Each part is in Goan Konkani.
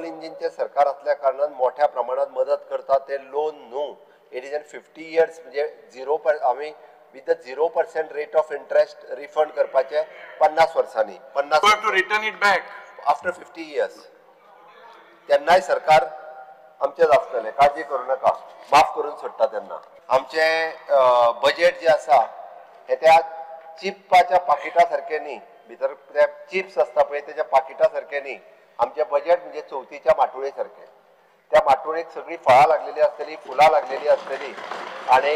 डबल इंजिनचें सरकार असल्या कारणान मोठ्या प्रमाणात मदत करता. ते लोन न्हू, it is an 50 years म्हणजे झिरो पर आमी with the 0% rate of interest refund करपाचे 50 वर्सांनी. 50 You have to return it back after 50 years. तेन्नाय सरकार आमचेच आसतलें, काळजी करूं नाका, माफ करून सोडटा तेन्ना. आमचें बजेट जें आसा हें त्या चिप्पाच्या पाकिटा सारकें न्ही, भितर त्या चिप्स आसता पळय तेच्या पाकिटा सारकें न्ही. आमचें बजेट म्हणजे चवथीच्या माटुळे सारकें. त्या माटुळेक सगळीं फळां लागलेली आसतली, फुलां लागलेली आसतली आनी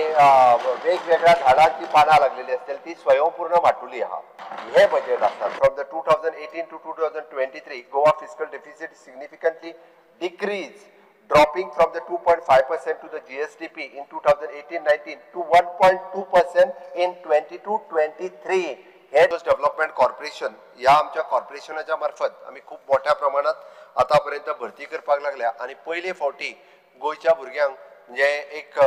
वेगवेगळ्या झाडांची पानां लागलेली आसतली. ती स्वयंपूर्ण माटुली आहा. हे बजेट आसा. From the 2018 to 2023 Goa fiscal deficit significantly decrease, dropping from the 2.5% to the GSDP in 2018-19 to 1.2% in 22-23. हे डेव्हलपमेंट कॉर्पोरेशन ह्या आमच्या कॉर्पोरेशनाच्या मार्फत आमी खूब मोठ्या प्रमाणात आतापर्यंत भरती करपाक लागल्या आनी पयले फावटी गोंयच्या भुरग्यांक म्हणजे एक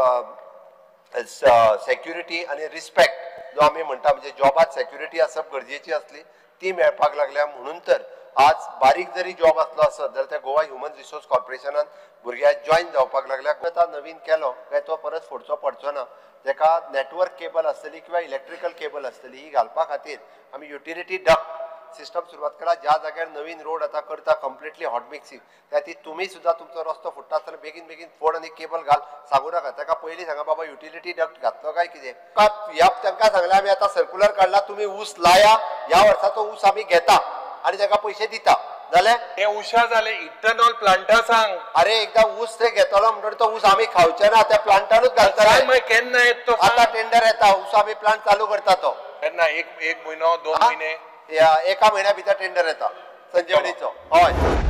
सेक्युरिटी आनी रिस्पेक्ट जो आमी म्हणटा, म्हणजे जॉबात सेक्युरिटी आसप गरजेची आसली, ती मेळपाक लागल्या. म्हणून तर आज बारीक जरी जॉब आसलो आसत जाल्यार त्या गोवा ह्युमन रिसोर्स कॉर्पोरेशनान भुरग्यांक जॉयन जावपाक लागल्या. आतां नवीन केलो काय तो परत फोडचो पडचो ना. तेका नेटवर्क केबल आसतली किंवा इलेक्ट्रिकल केबल आसतली, ही घालपा खातीर आमी युटिलिटी डक्ट सिस्टम सुरवात केला. ज्या जाग्यार नवीन रोड आतां करता कंप्लिटली हॉट मिक्सिंग, त्या खातीर तुमी सुद्दां तुमचो रस्तो फुट्टा आसतना बेगीन बेगीन फोड आनी केबल घाल सांगू नाका. ताका पयलीं सांगा बाबा युटिलिटी डक्ट घातलो काय कितें. ह्या तांकां सांगलें आमी आतां सर्कुलर काडला, तुमी ऊस लाया, ह्या वर्साचो ऊस आमी घेता आनी ताका पयशे दिता. जालें हे उशा जाले. इथेनॉल प्लांटा सांग. अरे एकदा ऊस ते घेतलो म्हणटकीर तो ऊस आमी खावचे ना, त्या प्लांटानूच घालतले. केन्ना येत तो? आतां टेंडर येता, ऊस आमी प्लांट चालू करता तो. केन्ना? एक म्हयनो, 2 म्हयने, एका म्हयन्या भितर टेंडर येता संजीवनीचो. हय.